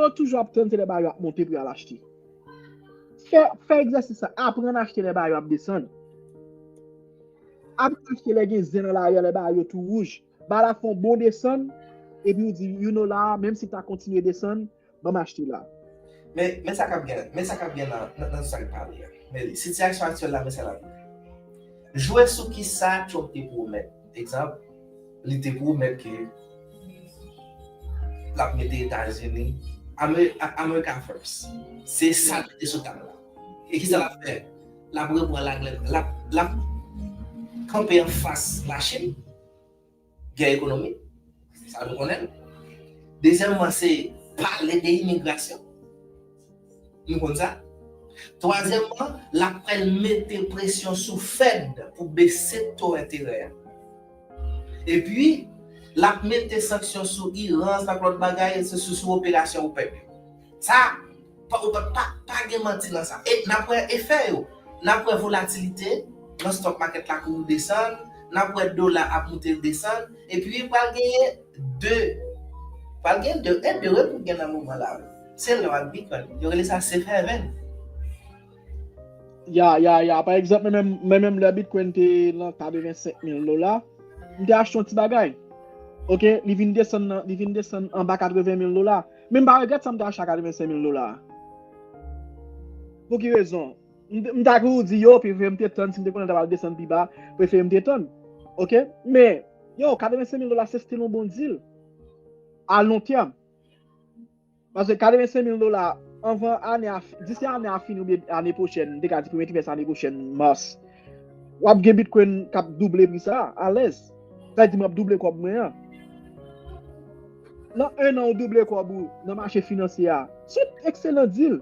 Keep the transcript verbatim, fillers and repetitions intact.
yo toujou ap tann se lè bagay yo ap monte pou y al achte. Fè, fè egzèsis sa, aprann achte lè bagay yo ap desann. Aprann achte lè gen zen nan lari a, lè bagay yo tou wouj. Bagay la fè yon bon desann, epi ou di, you know la, menm si ta kontinye desann, ban m achte la. Men, men sa k ap gen, men sa k ap gen nan, nan, nan sa l pale a. Men sitiyasyon aktyèl la, men sa l ap gen. Jwe sou kisa Trump te pwomèt. Egzanp, li te pwomèt ke l ap mete Etazini, Amer- America First. Se sa l mete sou tab la. E kisa l ap fè? L ap reprann lagèt, l ap, l ap kanpe anfas Lachin, gè ekonomik, sa nou konnen. Dezyèmman, se pale de imigrasyon. Nou konn sa. Twazyèmman, l ap pral mete presyon sou Fed pou bese to enterè a. Epi, l ap mete sanksyon sou Iran, sa lòt bagay, sou, sou, sou operasyon OPEC. Sa, pa, pa, pa, pa gen manti nan sa. E n ap wè efè yo. N ap wè volatilite nan stock market la kouri desann, n ap wè dola ap moute desann, epi pral genyen de, pral genyen de, e de wi pou gen nan moman la. Se lò ak Bitcoin. Yo rele sa safe haven. Ya, ya, ya. Pa egzanp, mwen menm, mwen menm lè Bitcoin te nan katrevensenk mil dola, m te achte yon ti bagay. Ok, li vin desann nan, li vin desann anba katreven mil dola. Men m pa regrèt sa m te achte a katrevensenk mil dola. Pou ki rezon? M, m ta kou di yo, prefere m te tann, si m te konnen l ta pral desann pi ba, prefere m te tann. Ok? Men, yo, katrevensenk mil dola, se still yon bon deal. A lon tèm. Paske katrevensenk mil dola, anvan ane a, disi ane a fini oubyen ane pwochèn, m te ka di premye trimès ane pwochèn, mas, w ap gen Bitcoin k ap double pri sa, alèz. Sa vle di m ap double kòb mwen an. Nan en an, ou double kòb ou nan mache finansye a. Se yon ekselan deal.